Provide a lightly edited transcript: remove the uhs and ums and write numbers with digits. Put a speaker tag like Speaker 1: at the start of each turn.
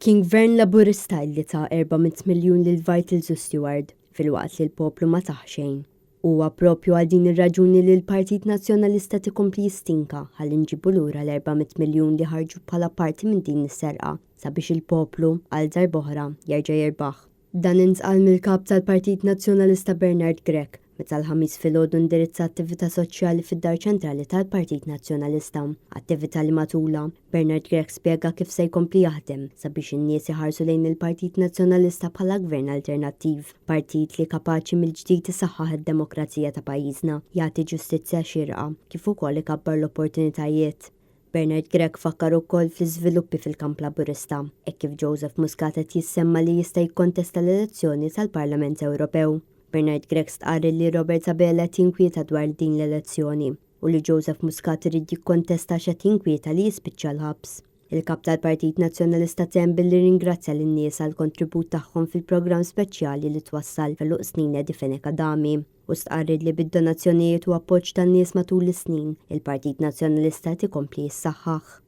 Speaker 1: Kien Gvern Laburista illi ta 400 miljun lil Vitals u Steward, filwaqt li l-poplu ma tah xejn. Huwa propju għal din ir-raġuni li l-Partit Nazzjonalista qed ikompli jistinka ħalli nġibu lura l-400 miljun li ħarġu bħala parti minn din is-serqa sabiex il-poplu, għal darb'oħra, jerġa' jirbaħ. Dan intqal mill-Kap tal-Partit Nazzjonalista Bernard Grech meta l-Ħamis filgħodu indirizza attività soċjali fid-Dar Ċentrali tal-Partit Nazzjonalista, attività li matulha, Bernard Grech spjega kif se jkompli jaħdem sabiex in-nies iħarsu lejn il-Partit Nazzjonalista bħala gvern alternattiv, partit li kapaċi mill-ġdid isaħħaħ id-demokrazija ta' pajjiżna, jagħti ġustizzja xierqa, kif ukoll ikabbar l-opportunitajiet. Bernard Grech fakkar ukoll fl-iżviluppi fil-kamp Laburista, hekk kif Joseph Muscat qed jissemma li jista' jikkontesta l-elezzjoni tal-Parlament Ewropew. Bernard Grech stqarr li Robert Abela qed jinkwieta dwar din l-elezzjoni u li Joseph Muscat irid jikkontesta għax qed jinkwieta li jispiċċa l-ħabs. Il-Kap tal-Partit Nazzjonalista temm billi rringrazzja lin-nies għall-kontribut tagħhom fil-programm speċjali li twassal f'għeluq snin Eddie Fenech Adami. Hu stqarr li bid-donazzjonijiet u appoġġ tan-nies matul is-snin, il-Partit Nazzjonalista qed ikompli jissaħħaħ.